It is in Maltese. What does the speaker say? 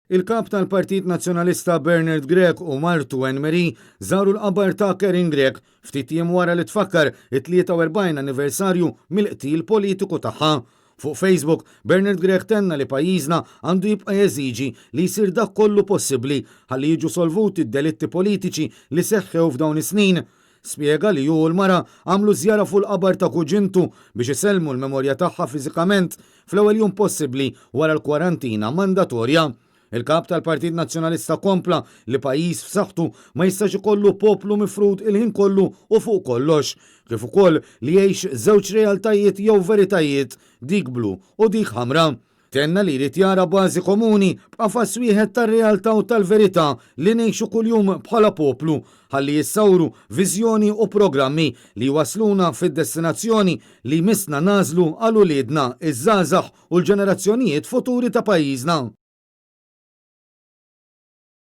Il-Kap tal-Partit Nazzjonalista Bernard Grech u martu Anne Marie żaru l-qabar ta' Karin Grech ftit jiem wara li tfakkar it-43 anniversarju mill-qtil politiku tagħha. Fuq Facebook, Bernard Grech tenna li pajjiżna għandu jibqa' jeżiġi li jsir dak kollu possibbli ħalli jiġu solvuti d-delitti politiċi li seħħew f'dawn is-snin. Spjega li hu u l-mara għamlu żjara fuq l-qabar ta' kuġintu biex isellmu l-memorja tagħha fiżikament fl-ewwel jum possibbli wara l-kwarantina mandatorja. Il-Kap tal-Partit Nazzjonalista kompla li pajjiż f'saħħtu ma jistax ikollu poplu mifrud il-ħin kollu u fuq kollox, kif ukoll li jgħix żewġ realtajiet jew veritajiet, dik blu u dik ħamra. Tenna li jrid jara bażi komuni b'qafas wieħed tar-realtà u tal-verità li ngħixu kuljum bħala poplu ħalli jissawru viżjoni u programmi li jwassluna fid-destinazzjoni li jmissna nagħżlu għal uliedna, iż-żgħażagħ u l-ġenerazzjonijiet futuri ta' pajjiżna.